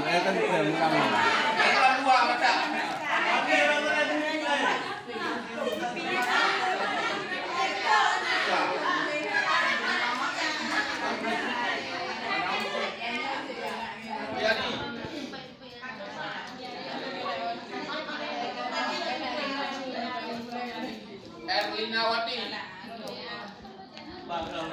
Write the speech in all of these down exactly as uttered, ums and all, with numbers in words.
Mereka bisa menang. Erlinawati. Mana? Mana tu?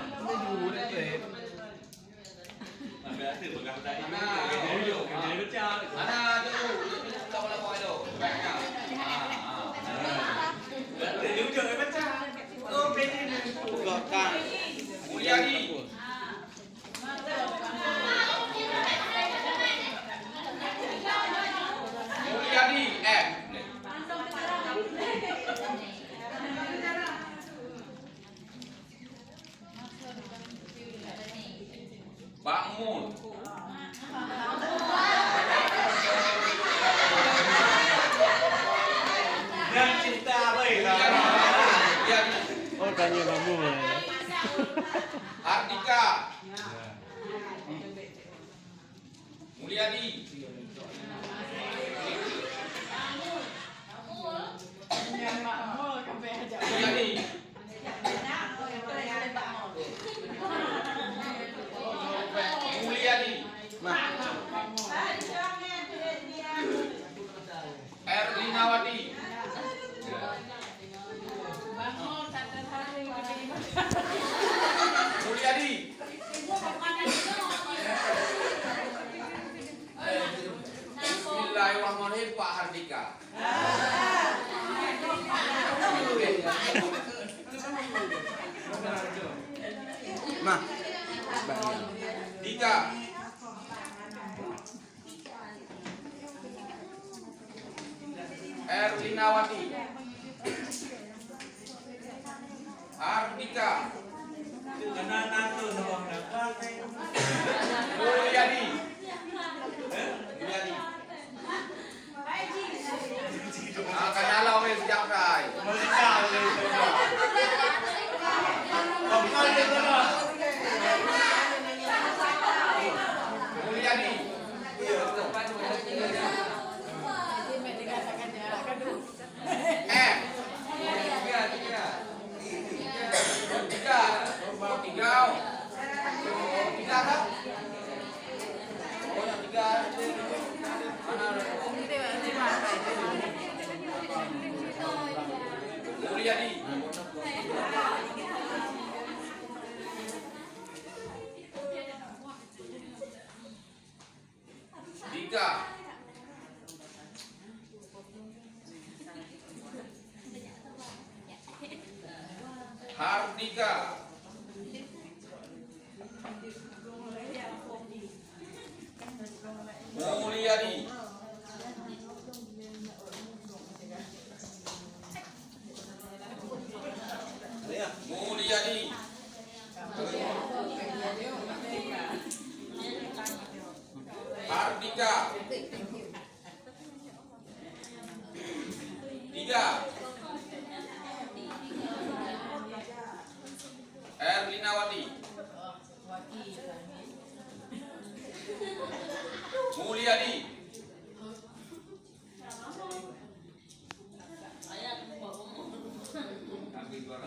Mulyadi. Mulyadi, eh. Pak Mun. Dan cinta apa ya? Mulyadi. Oh, tanya Pak Mun. Ardika. Mulyadi. Mulyadi. Mulyadi. Erlinawati. Mulyadi. Bismillahirrahmanirrahim, Pak Hardika. Mah. Dika. Erlinawati. Ardika. Mulyadi. Mulyadi. Ah, ka nyala weh sejak tadi. Mulyadi. Eh. Tiga. Tiga. Tiga kan? Oh, yang tiga. Mana? Mulyadi. Dika. Hardika. Mulyadi. Mulyadi. Hardika. Tiga. Erlinawati. Mulyadi.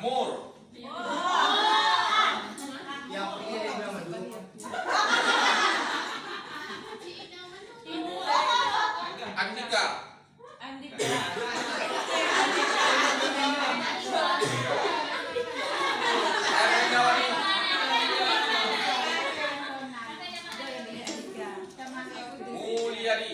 Mur. Andika. Mulyadi.